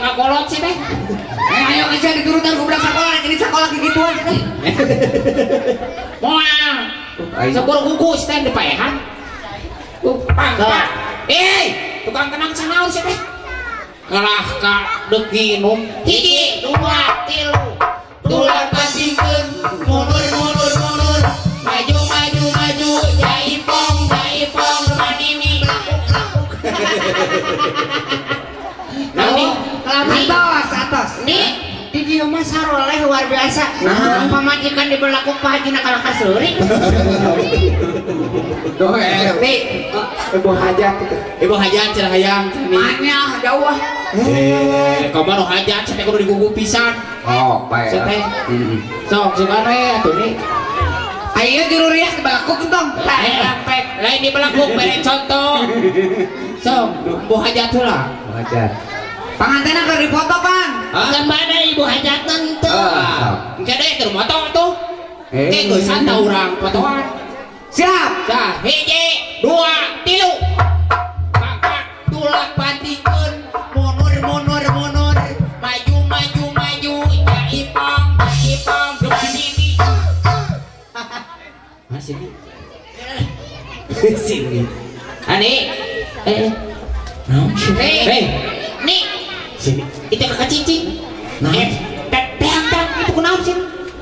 bakal kolot sih teh. Eh, ayo aja diturutan ku budak sekolah, ini sekolah gituan teh. Moal. Sepuluh kuku sih teh dipaehan. Pang, pang. Eh, tukang kenang sanaon sih teh? Kalah ka deuki num. Hiji, dua, tilu. Tulang pancingkeun, mundur mundur mundur. Maju maju maju, jaipong jaipong manini. Nanti Atos, atos. Nih, di dieu mah saroleh luar biasa. Nah. Pamajikan diberlaku Pak Haji kalah kaseurik. Doh, nih, ibu hajat. Ibu hajat cenah hayang cenah. Mana jauh ah. Eh, kamu nu hajat cenah kudu digugu pisan. Oh, baik. Cenah. Sok sugan we atuh nih. Ayo juru rias dibelakuk entong. Lain lain dibelakuk bere contoh. Sok, ibu hajat heula. Hajat. Pangantena keur dipoto, Pan. Hah? Gambarna ibu hajatan teu. Ah, engke deui keur moto tuh. Eh. Engke geus santai urang fotoan. Siap. Sah, hiji, dua, tilu. Pangkat tulak pantingkeun, mundur mundur mundur, maju maju maju, jaipong jaipong ini. Mas ini. Sini. Ani. Eh. Naon sih? Eh. Eh, Nih, sini. Itu kakak cicing. Naon? Eh, teang teang itu kunaon sih?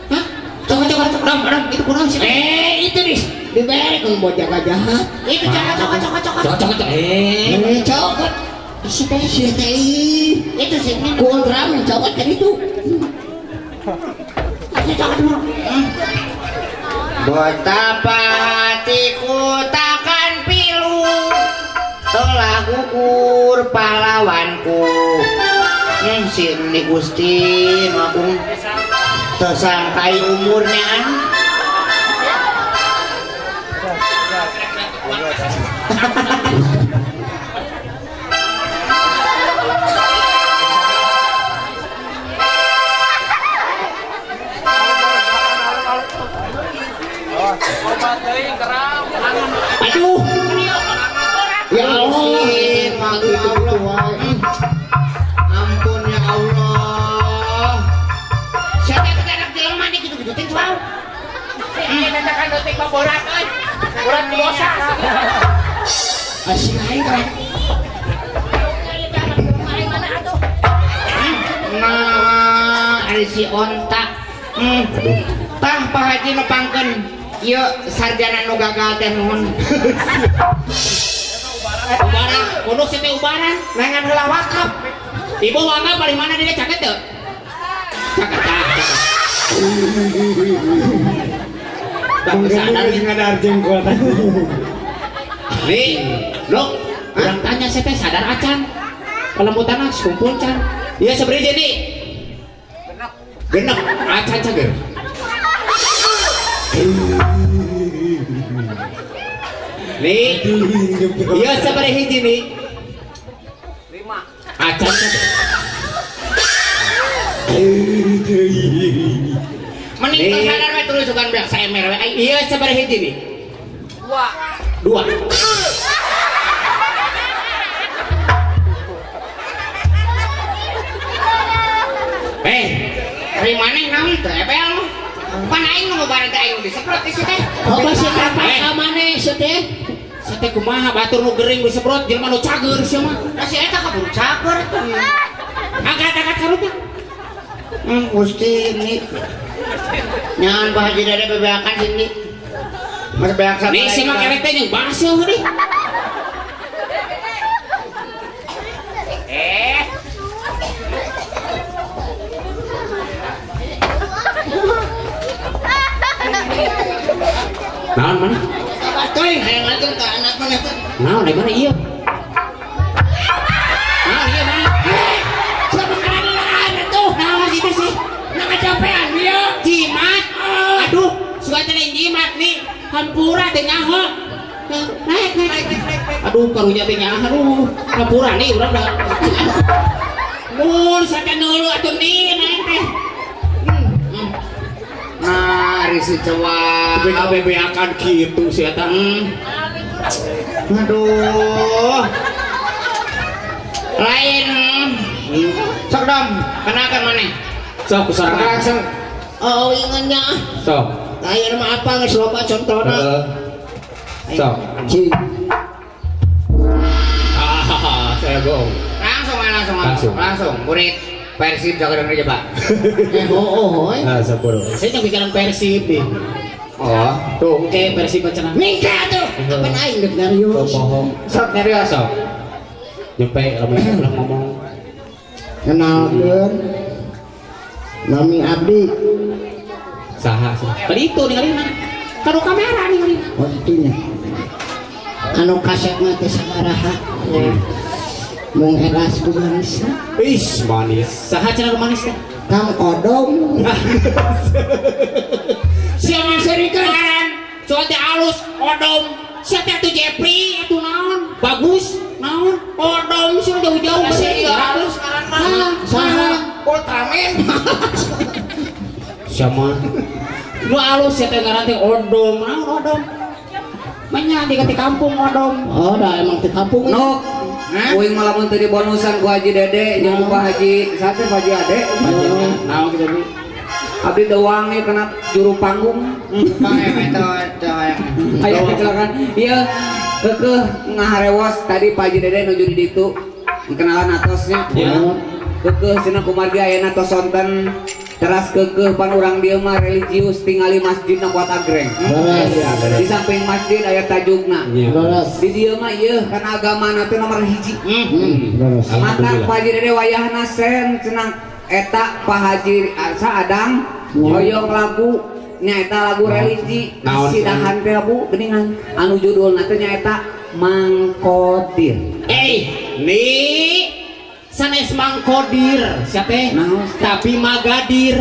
Hah? Coba coba coba dam dam itu kunaon sih? eh itu nih dibere ku bocah jahat. Itu cokot cokot cokot cokot. Coba coba coba. Eh. Eh, cokot. Isi teh, isi teh. Itu sih ku drum cokot kan itu. Itu cokot dulu. Betapa hatiku takkan pilu telah gugur pahlawanku. Sini Gusti Agung tersangkai umurnya an. Aduh. Ya Allah, ya Allah. Ampun ya Allah. Siapa yang anak jelema nih gitu-gitu teh wow. Ini tatakan detik mah borat euy. Borat dosa. Asih aing keren. Nah, ari si onta. Tah Pak Haji nepangkeun ieu sarjana nu gagal teh nuhun. Ubaran, kudu sih teh ubaran. Nengan heula wakaf. Ibu wakaf paling mana dia caket teu? Caket tah. Bagus sadar nih. Ngadar jengkol. Nih, lo, urang tanya saya teh sadar acan. Pelemutan kumpul can. Iya sebenarnya jadi genep acan cager. Nih, iya sebenarnya hiji nih. 5. Acan cager. Mending teu sadar we tuluy sugan beak saemer we ai. Iya sebenarnya hiji nih. 2. 2. Eh, Ari maneh naon teu ebel mah. Pan aing nu ngubaran teh aing disemprot di situ teh. Apa sih ka maneh sia teh? Sia teh kumaha batur nu gering disemprot jelema nu cager sia mah. Da si eta kaburu cager. Angkat-angkat karunya. Gusti ini. Nyangan Pak Haji Dede bebeakan sini. Mas beak sama. Nih si mah kerek teh jeung baseuh nih. Eh. Naon mana? Teuing hayang lanjut ka anak maneh teh. Naon di mana ieu? Naon ieu mana? Eh, siapa kana tuh? Naon sih sih? Nah kecapean dia. Jimat. Aduh, suka teh jimat nih. Hampura teh nyaho. Naik, naik, naik. Aduh, karunya teh nyaho. Aduh, hampura nih urang dah. Mun sacan dulu atuh nih naik teh. Nah, ari si cewek. Bebeakan gitu sih eta. Aduh. Lain. Sok Sok dom, kenakan maneh. Sok kusorangan. Langsung. Oh, ingatnya. Sok. Ayo mah apa geus loba contohna. Heeh. Sok. Cing. Ah, saya bohong. Langsung langsung Langsung. langsung. Murid Persib jaga denger coba. Oh, oh, Ah, sepuluh. Saya nggak pikiran Persib nih. Oh. Tuh, oke Persib cenah. Mingka tuh. Apa aing deuk nyarios. Tuh bohong. Sok nyarios. Sok. Nyampe lamun ulah ngomong. Kenalkeun. Nami abdi. Saha sih. Tadi itu ningali mana? Kanu kamera ningali. Oh, itunya. Anu kasetna teh sabaraha? Mung eras ku manis. Ih, manis. Saha cenah nu manis teh? Kang Odom. Siapa serikeun ngaran? Soal teh alus, Odom. Sia teh atuh Jepri atuh naon? Bagus, naon? Odom sih jauh-jauh Sih halus ngaran mah. Saha? Ultraman. Siapa? Nu alus sia teh ngaran teh Odom, naon Odom? Manya di kampung Odom. Oh, dah emang di kampung. Nuk, uing malah mun teu dibonusan ku Haji Dede jeung ku Pak Haji sate Pak Haji Ade. Naon kitu Bu? Abdi dewangi kena juru panggung. Bang eta teh hayang. Ayo silakan. Ieu keukeuh ngaharewos tadi Pak Haji Dede nuju di ditu. Kenalan atosnya. Ya. Keukeuh cenah kumargi ayeuna tos sonten teras keukeuh pan urang dieu mah religius tingali masjidna kuat agreng. Leres. Di samping masjid aya tajugna. Iya. Leres. Di dieu mah ieu kana agamana teh nomor 1. Leres. Mata Pak Haji Dede wayahna sen cenah eta Pak Haji Asa Adang hoyong lagu nyaeta lagu religi Naon? kasidahan teh Bu geuningan anu judulna teh nyaeta Mang Kodir. Eh, nih sanes Mang Kodir, siapa? Naon? Tapi Magadir.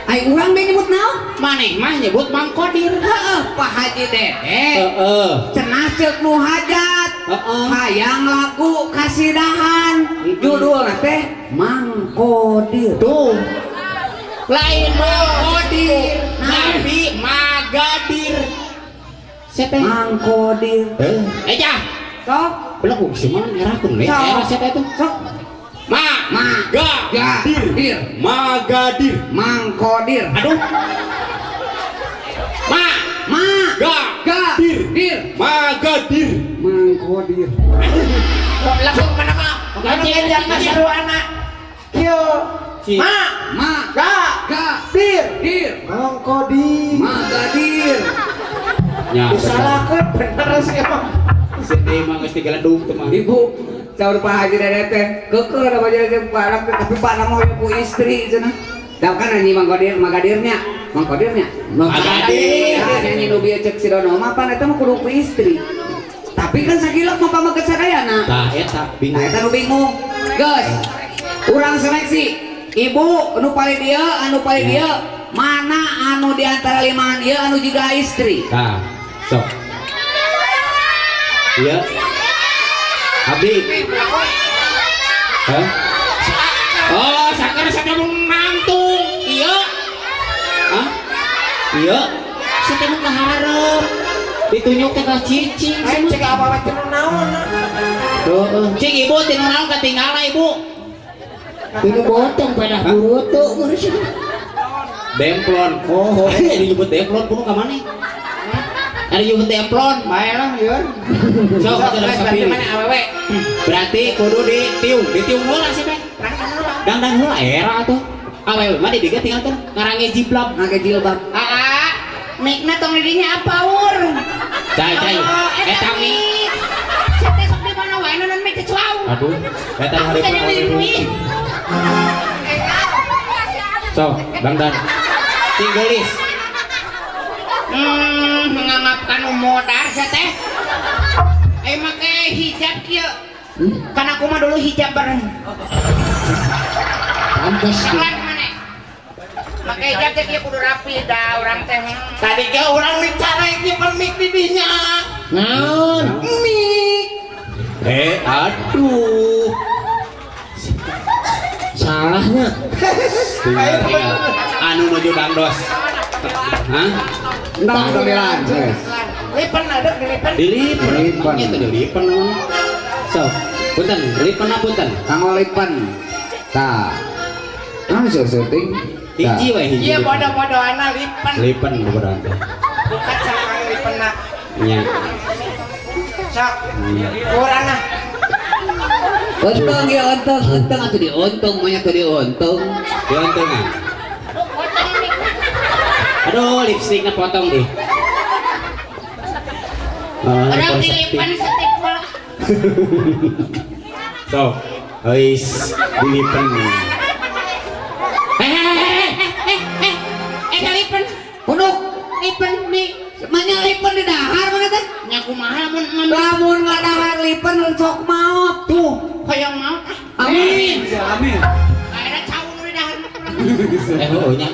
Ai urang deui nyebut naon? Maneh mah nyebut Mang Kodir. Heeh, Pak Haji Dede. Heeh. Cenah ceuk nu hajat. Heeh. Hayang lagu kasidahan judulna teh Mang Kodir. Tuh. Lain Mang Kodir, tapi Magadir. Siapa? Mang Kodir. Eh, jah. Sok Belum sih mah ngerakeun we. Sok. Era siapa itu? Sok. Ma, Ma. ga, Ga. dir, Dir. Magadir. Mang Kodir. Aduh. Ma, Ma. ga, Ga. dir, Dir. Magadir. Mang Kodir. Langsung mana mah? Anu ngejak mah seru anak. Kieu. Ci. Ma, Ma. ga, Ga. dir. Dir. Mang Kodir. Magadir. Ya, Disalahkeun bener sih emang. Sedih mah geus digeledug teh mah. Ibu, caur Pak Haji Dede teh keukeuh da Pak Haji Dede Pak anak teh tapi Pak nama ku istri cenah. Da kan nyanyi Mang Kodir, Magadirnya. Mang Kodirnya. Magadir. Nah, nyanyi nu bieu ceuk si Dono mah pan eta mah kudu ku istri. Tapi kan sagilok mah pameukeut sadayana. Tah eta bingung. Nah, eta nu bingung. Geus. Urang seleksi. Ibu anu paling dieu, anu paling dieu, mana anu di antara limaan ieu anu jiga istri? Tah, sok. Iya. Abdi. Hah? Oh, sakar sakar nangtung. Iya. Hah? Iya. Saya mah kaharep. Ditunjuk teh ka cicing. Aing cek apa-apa teh naon. Heeh. Cing ibu tinu naon katinggalan ibu. Tinu botong pedah burutu ngurus. Demplon. Oh, oh. Ini nyebut demplon kudu ka mana? Ada nyebut demplon. Bae lah lieur. Sok Sok, kita geus berarti pilih. mana awewe? Berarti kudu ditiung, ditiung heula sih teh. Dangdang heula era atuh. Awewe mah di dieu tinggal teh ngarange jiblab. Ngake jilbab. Aa, mikna tong di dinya apa ur? Cai cai. Oh, Eta mi. Sia teh sok di mana wae nonton mik cuau. Aduh, eta hari Aku teh nyuri. Sok, dangdan. Sing geulis. Menganggap kanu modar sia teh. Eh make hijab kieu. Kan aku mah dulu hijab bareng. Pantes. Seklan mana? Make hijab teh kieu kudu rapi da urang teh. Tadi ke urang bicara nyimpen mik di dinya. Naon? Mik. Eh, aduh. Salahnya. Tinggal anu nuju dangdos. Hah? Entah sembilan. Lipen ada dilipen. Dilipen. Dilipen. Itu dilipen namanya. So, punten, lipen punten. Kanggo lipen. Tah. Ah, syuting. Hiji we hiji. Iya bodoh-bodohana lipen. Lipen bodohan teh. Bukan cangkang lipenna. Nya. Sok. Kurang ah. Untung ya untung, untung atuh diuntung, maunya tuh diuntung. Diuntungan. Aduh, lipstiknya potong deh. Orang dilipen setik pula. So, ois dilipen. Eh lipen. Punduk, Lipen nih. manya lipen di dahar mana teh? Nya kumaha mun mun Lamun ngadahar lipen sok maot tuh. hoyong maot ah. Amin. Amin. Akhirnya cau nu di dahar mah. Oh nya.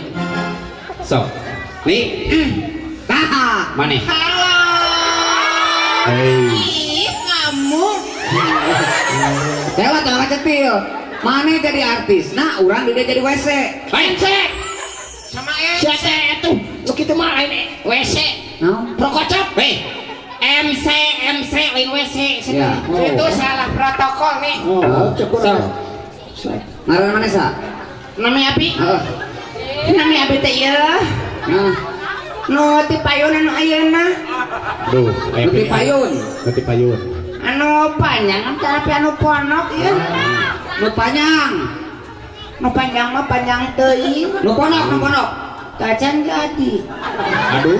So, nih, Tah. mana? Halo. Hei. Ih, kamu. Tela tengah cetil. Mana jadi artis? Nah, urang dia jadi WC. MC. Sama eh. Siapa itu? Lu kitu mah lain WC. No? Prokocop. Hei. MC MC lain WC. Ya. Itu salah protokol nih. Oh, cekur. So. Ngaran mana sa? Namanya api? Heeh. Namanya api teh ieu. Nah, Nu ti payun anu ayeuna. Duh, nu ti payun. Nu ti payun. Anu panjang tapi anu ponok ieu. Nu panjang. Nu panjang mah panjang teuing. Nu ponok, nu ponok. Kacan jadi. Aduh.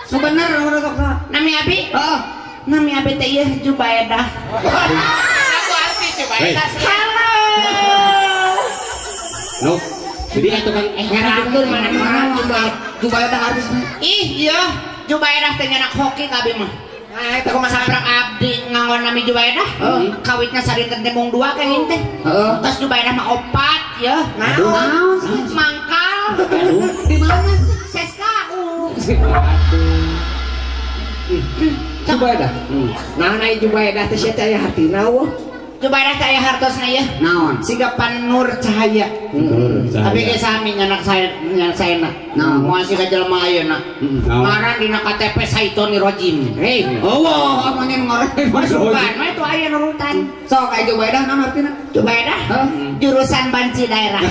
Nu bener nu sok sa. Nami abi? Heeh. Nami abi teh ieu Jubaedah. Aku artis Jubaedah. Halo. No. Jadi atuh kan Ngerakeun mana mana Jubaedah artis mah. Ih, iya. Jubaedah teh nyanak hoki ka abi mah. Nah, itu kumaha saprak abdi nganggon nami Jubaedah. Heeh. Kawitna sadinten teh mung dua kenging teh. Heeh. Tos Jubaedah mah opat ya. Naon? Mangkal. Di mana? SSKU. Jubaedah. Nah, naik Jubaedah teh sia teh aya hatina eueuh. Jubaedah teh aya hartosna ieu. Naon? Siga Nur Cahaya. Tapi ge sami nyanak saya nyanak saena. Naon? Moal siga jelema ayeuna. Naon? Ngaran dina KTP Saitoni Rojim. Hei, oh, amannya ngoreng. Masukan mah itu aya nurutan. Sok aya Jubaedah naon artina? Jubaedah Hah? jurusan banci daerah.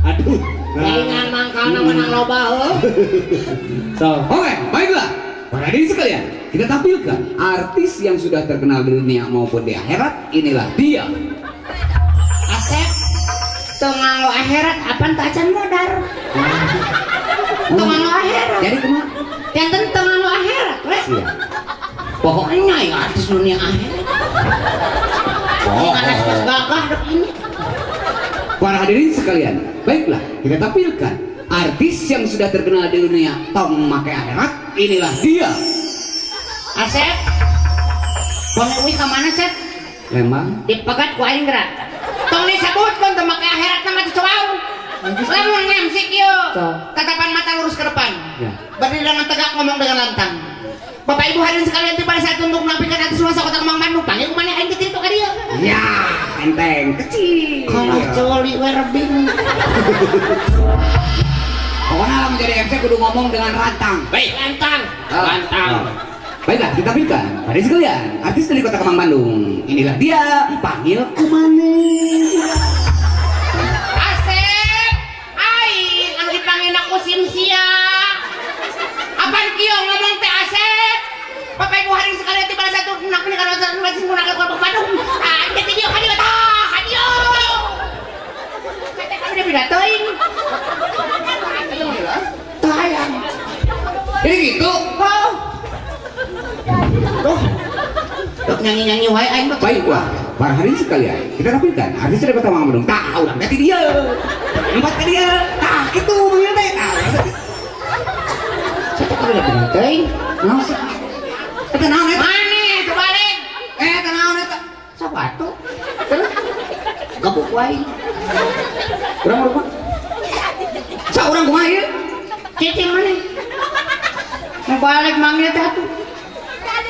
Aduh. Saingan mangkalna menang loba heuh. So, Oke, baiklah. Para hadirin sekalian, kita tampilkan artis yang sudah terkenal di dunia maupun di akhirat. Inilah dia. Asep teu nganggo akhirat apan teu acan modar. Teu nganggo akhirat. Jadi kumaha? Janten teu nganggo akhirat we. Iya. Pokoknya ya artis dunia akhirat. Oh. Anak geus gagah dek ini. Para hadirin sekalian, baiklah, kita tampilkan artis yang sudah terkenal di dunia tong make akhirat. Inilah dia. Asep. Pami uih ka mana Sep? Lembang. Dipegat ku aing geura. Tong disebutkeun teu make akhirat mah teu cowau. Lamun MC kieu, tatapan mata lurus ke depan. Ya. Berdiri dengan tegak, ngomong dengan lantang. Bapak Ibu hadirin sekalian, tiba saat untuk menampilkan artis masa kota Kemang Bandung. Panggil kumana aing teh ka dieu. Ya, enteng kecil. Kalah coli we rebing. Pokoknya lamun jadi MC kudu ngomong dengan rantang. baik. Lantang. Lantang. Baiklah, kita tampilkan. Hadirin sekalian, artis dari kota Kemang Bandung. Inilah dia, panggil kumane. Asep, aing anu dipanggil ku Simsia. Apaan kieu ngomong teh Asep? Bapak Ibu hadirin sekalian, tiba saat untuk menampilkan artis menggunakan kota Bandung. Ah, jadi dia ka dieu tah, ka dieu. Kata kami udah beda teuing. Tayang. Jadi gitu. Oh. Tuh. Dok nyanyi-nyanyi wae aing mah. Baiklah, para hadirin sekalian, kita tampilkan artis dari kota Kemang Bandung. Tah, urang teh dia. Empat ke dia. Tah, kitu manggil teh. Tah. Siapa kami udah beda teuing? Naon sih? Eta naon eta? Mane coba balik. Eta naon eta? Sok atuh. Terus gebuk wae. Urang urang. Sa urang kumaha ieu? Cicing mana? Mau balik manggil teh atuh.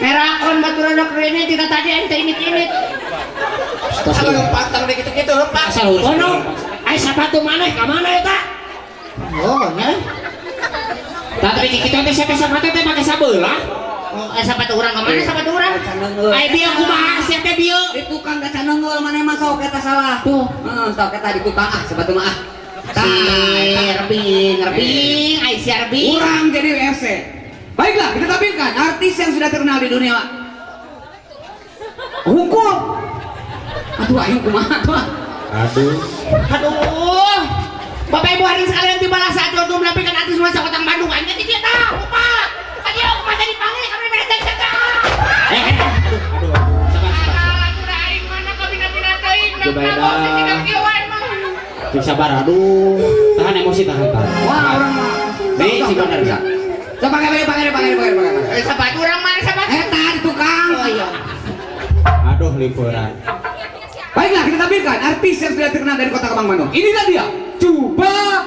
Merakon baturan dok rene tidak tadi aing teh init-init. Asal pantang deh gitu-gitu lepas. Asal urus. Ono, ai sapatu maneh ka mana eta? Oh, nya. Tapi kitu teh siapa sapatu teh make sabelah. Oh, sapatu urang ka mana sapatu urang? Ai bieu kumaha sia teh bieu? Di tukang da canengeul maneh mah sok eta salah. Tuh. Heeh, sok eta di tukang ah sepatu mah ah. Si Rebing, Rebing, ai si Rebing. Urang jadi WFC. Baiklah, kita tampilkan artis yang sudah terkenal di dunia. Hukum. Aduh, aing kumaha tuh. Aduh. Aduh. Bapak Ibu hadirin sekalian, tibalah saatnya untuk menampilkan artis nuansa Kota Bandung. Aing teh tidak tahu, Pak. Tadi aku mah tadi panggil kami beda cek. Aduh, aduh. Sabar, sabar. Aduh, aing mana kabina-bina teuing. Cik sabar, aduh. Tahan emosi, tahan, tahan. Wah, orang mah. Nih, si bener. Sok pakai, pakai, pakai, pakai, pakai. Sepatu urang mana sepatu? Eta di tukang. Oh iya. Aduh, liburan. Baiklah, kita tampilkan artis yang sudah terkenal dari Kota Kembang Bandung. Inilah dia, Jubaedah.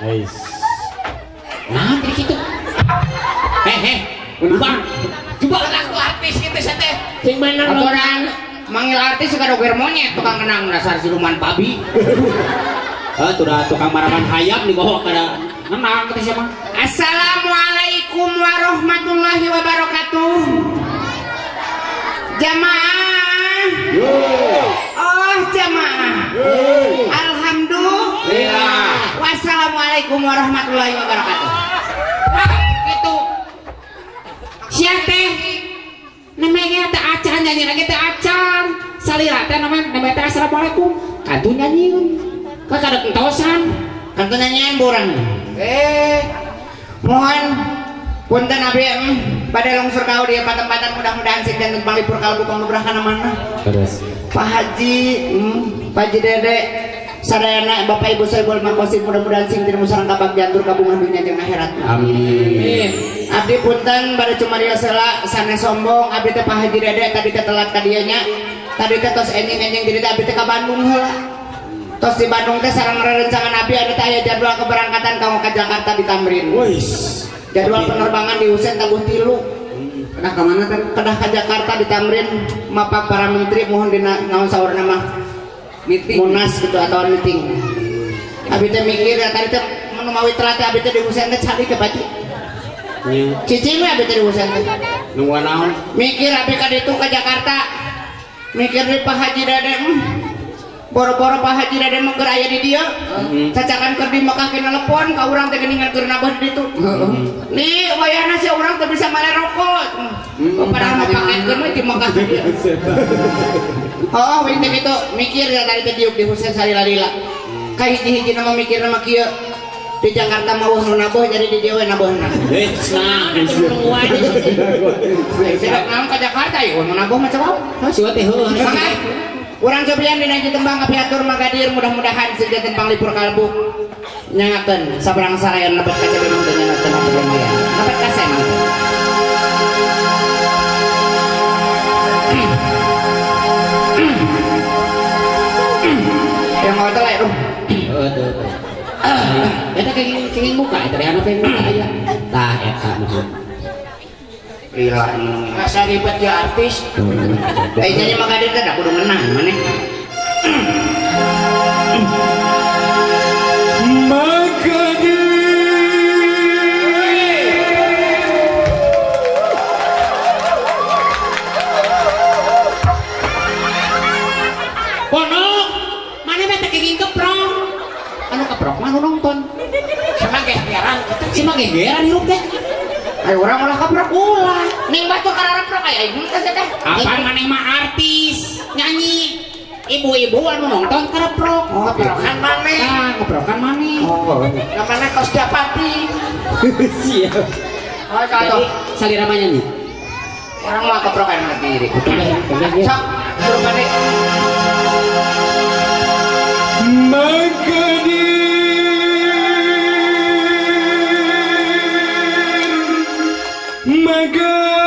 Guys. Nah, jadi gitu. Bang. Coba aku artis gitu teh. Sing bener orang manggil artis suka doger monyet tukang kenang dasar siluman babi. Tuh tukang maraban hayam dibawa ke nenang kata siapa? Assalamualaikum warahmatullahi wabarakatuh. Jamaah. Oh, jamaah. Alhamdulillah. Wassalamualaikum warahmatullahi wabarakatuh. Nah, gitu. Sia teh namanya teh acan nyanyi lagi teh acan. Salira teh namanya teh assalamualaikum. Kantun nyanyiun. Kan kada entosan. Kantun nyanyian borang. Mohon punten abdi pada lungsur kau dia patempatan mudah-mudahan sing janten panglipur kalbu panglubrah kana mana. Terus. Pak Haji, Pak Haji Dede, sadayana Bapak Ibu Sohibul Maqasid mudah-mudahan sing teu musarang kabagjan tur kabungan dunya jeung akhirat. Amin. Abdi punten bade cumarios heula sanes sombong abdi teh Pak Haji Dede tadi teh telat ka dieu nya. Tadi teh tos enjing-enjing jadi teh abdi teh ka Bandung heula. Tos di Bandung teh sareng rerencangan abdi ada teh aya jadwal keberangkatan kanggo ka Jakarta di Tamrin. Wis. Jadwal penerbangan di Husein tangguh 3. Kedah ka mana teh? Kedah ka Jakarta di Tamrin mapak para menteri mohon dina naon saurna mah meeting munas gitu atau meeting. Abi teh mikir ya tadi teh mawi telat teh abi teh di Husein teh cari ke baju. Nya. Cicing we abi teh di Husein teh. Nungguan naon? Mikir abi ka ditu ka Jakarta. Mikir di Pak Haji Dede. Boro-boro Pak Haji Dede mah keur aya di dieu. Cacakan keur di Mekah kena telepon ka urang teh geuningan keur nabah di ditu. Nih wayahna sia urang teu bisa male rokok. Padahal mah pakekeun we di Mekah di dieu. Oh, wing teh kitu mikir ya tadi teh diuk di Husein salila-lila. Ka hiji-hiji mah mikirna mah kieu. Di Jakarta mah eueuh nu nabuh jadi di dieu we nabuhna. Nah, nungguan. Saya naon ka Jakarta ieu nu nabuh mah coba. Si teh heueuh. Urang cobian dina hiji tembang kapiatur magadir mudah-mudahan sing janten panglipur kalbu nyangakeun sabrang sarayan lebet ka cabe mah teu nyangakeun atuh lumayan. Lebet ka sen. Yang mau teh aduh. Heeh tuh. Eta kenging muka eta anu kenging muka aya. Tah eta mah. Lila masa ribet ya artis. Nyanyi magadir teh da kudu ngeunah maneh. Magadir. Ponok, maneh mah teh kenging keprok. Anu keprok mah anu nonton. Sama gegeran kitu. Si mah gegeran hirup teh. Ayo urang ulah keprok ulah. Ning batur karareprok aya aing teh teh. Apaan maneh mah artis, nyanyi. Ibu-ibu anu nonton kereprok. Oh, keprokan maneh. Tah, keprokan maneh. Oh, namanya kos Dapati. Siap. Oh, jadi salira mah nyanyi. Orang mah keprokan mah diri. Sok, suruh maneh. Magadir. Magadir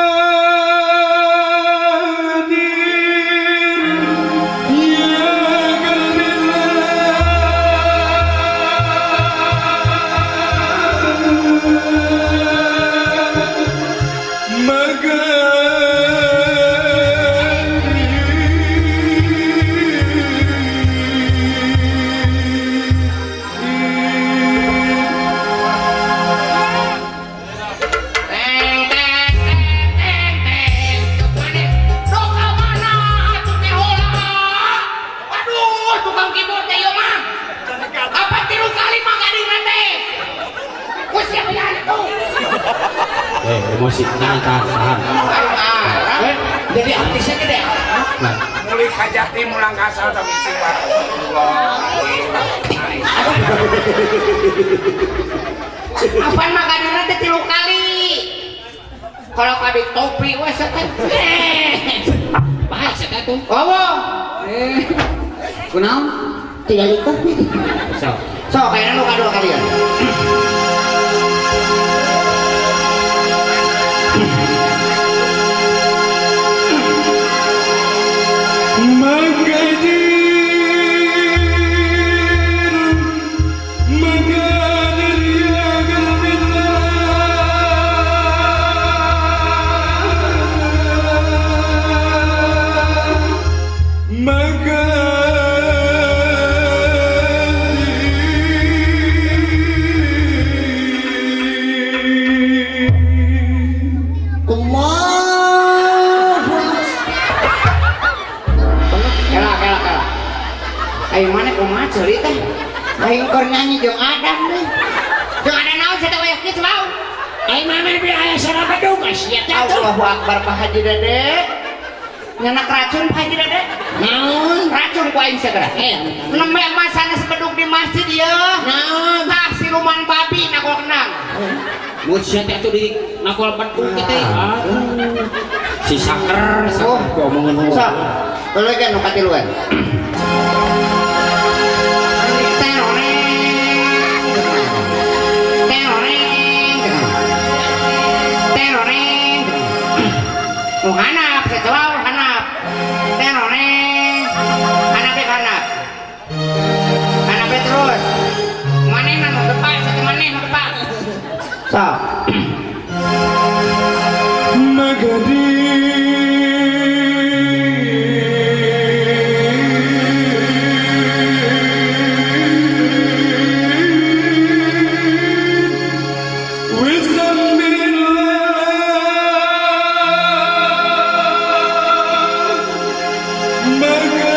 ya qalbillah Magadir Emosi, tahan, tahan, tahan. Jadi artisnya gede. Nah, Mulai kajati mulang kasal tapi istighfar. Apaan makanannya teh 3 kali. Kalau kadi topi weh teh. Bahaya saya tuh. Oh, Kunaon? Tidak ikut. So, So, kayaknya lu kadua kalian. Magadir, magadir ya Magadir. Allahu Kela, kela, kela. Ayo mana kumaha ceuli teh? Aing keur nyanyi jeung Adam deh. Jeung ada naon sia teh wayah kieu bau. Aing mana bi aya sareng bedug sia teh tuh. Allahu Akbar Pak Haji Dede. Nyanak racun Pak Haji Dede. Naon? Racun ku aing segera. Nembe masana sebedug di masjid ieu. Naon? Tah siluman babi nakol kenang. Mun sia teh atuh di nakol bedug teh. Si saker, Oh. saker omongan Sok, tuluy nu katiluan. Teroreng. Teroreng. Teroreng. Nu hanap, secelau hanap. Teroreng. Hanap deh hanap. Hanap deh terus. Manehna nu depan, satu maneh nu depan. Sok. Magadir, wisam billah, magadir.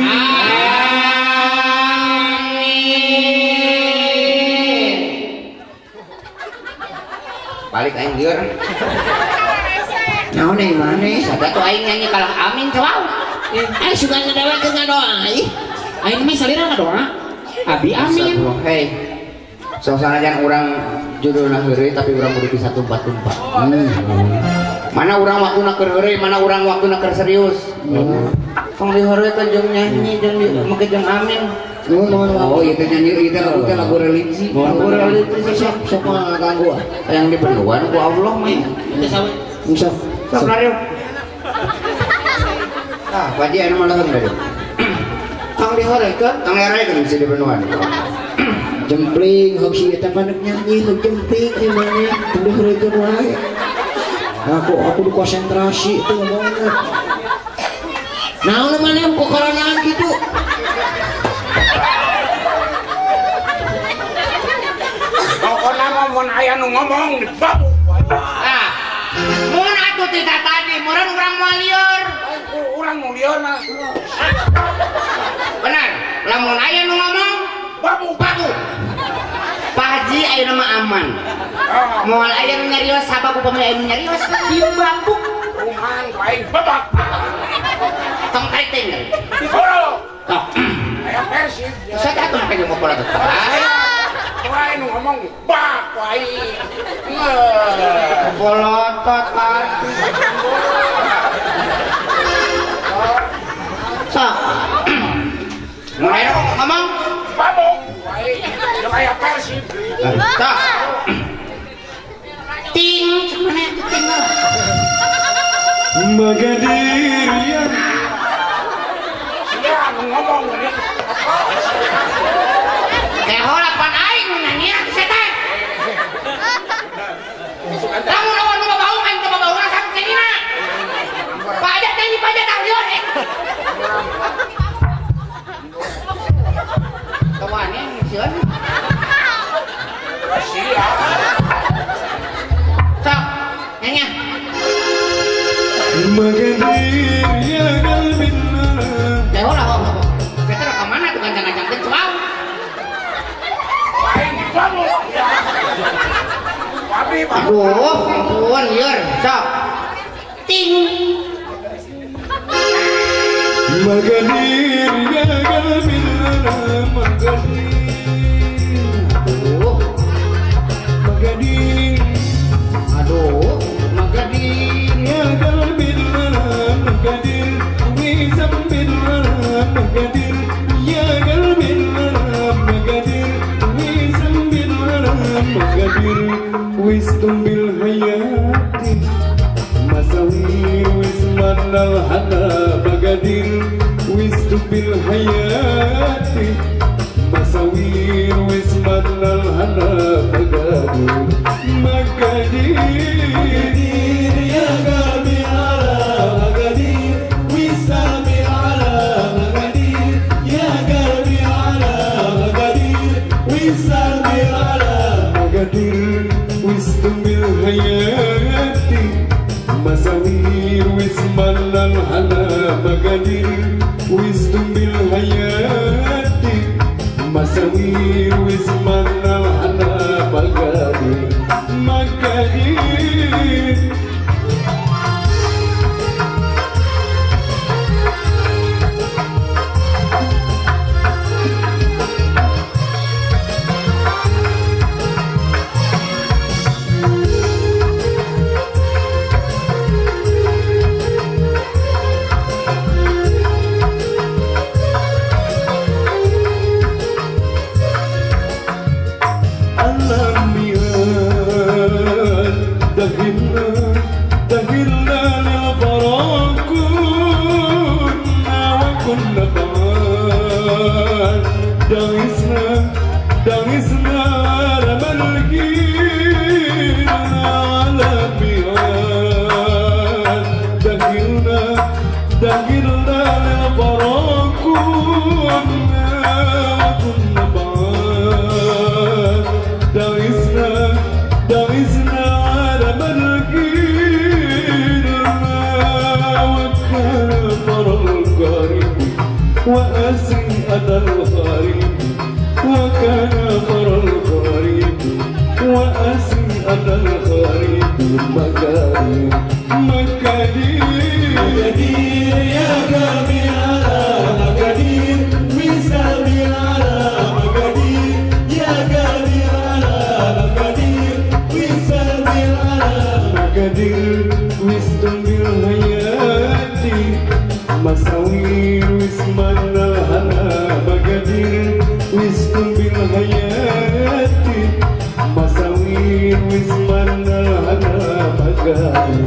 Amin. Balik aing lieur. Naon euy maneh? Sada tuh aing nyanyi kalah amin coba. Aing suka ngadewekeun ngadoa ih. Aing mah salira ngadoa. Abi amin. Hei. Suasana jangan urang judulna heureuy tapi urang kudu bisa tumpat-tumpat. Mana urang waktuna keur heureuy, mana urang waktuna keur serius. Tong diheureuykeun jeung nyanyi jeung di make jeung amin. Oh, ieu teh nyanyi ieu teh lagu teh lagu religi. Lagu religi Sok sok mah ganggu ah. yang diperluan ku Allah mah. Sok. Sok lari. Ah, Pak Haji anu mah leuheung deui. Tong diheureuykeun. Tong diheureuykeun bisa diperluan. Jempling heug si eta panek nyanyi heug jempling ieu maneh tong diheureuykeun wae. Aku kudu konsentrasi itu ngomongna. Naon maneh kokoronaan kitu? Pokokna mah mun aya nu ngomong dibabuk. Ah. Mun atuh tidak tadi, meureun urang moal lieur. Urang nu lieur mah. Benar, lamun aya nu ngomong Babuk. babu. Pak Haji ayeuna mah aman. Moal aya nu nyarios sabab upami aya nu nyarios ieu babuk. Rumahan ku aing babak. Tong tarik teh. Diboro. Tok. Aya Persib. Saya atuh make jeung pola teh. Ku aing nu ngomong bak ku aing. Ngeuh. Polotot artis. Sok. Mun aya nu ngomong Babuk ku aing. Jeung aya Persib. Sok. Ting, mana atuh ting lah. Magadir ya. Sia nu ngomong ini. Kehola pan aing nu nyanyi atuh setan. Lamun lawan nu babaung aing teh babaung sampe cenina. Pajak nyanyi pajak tah lieur eh. Kawan yang sieun. Sia. Sok, nyanyi. Magadir ya qalbina. Kehola ho. Kita ka mana tuh kancang-kancang teh coba. Abdi Pak. Aduh, ampun lieur. Sok. Ting. Magadir ya qalbi magadir. Aduh. Magadir. Aduh. Magadir ya qalbi magadir. Wisambil magadir ya qalbi magadir. Wisambil magadir. Wistumbil hayati masawir wismanal hana magadir. Wistumbil hayati masawir wismanal hana magadir. Magadir magadir ya qalbi ala magadir. Wisami ala magadir ya qalbi ala magadir. Wisami ala magadir. Wistumbil hayati masawir wismanal hana magadir. Wistumbil hayati masawir wismanal hana magadir. Magadir. دخلنا للفراغ كنا وكنا بعاد. دعسنا دعسنا على ملكينا على ميعاد. دخلنا دخلنا للفراغ كنا وكنا بعاد. دعسنا دعسنا على ملكينا وكان القريب وأسري أنا الغريب. وكان الغريب وأسري أنا الغريب. مكاني مكاني مقادير يا قلبي على مقادير. وسامي على مقادير يا قلبي على مقادير. وسامي على مقادير. وستمر حياتي مساوير واسمنا الهنا مقادير. وستمر حياتي مساوير واسمنا الهنا مقادير.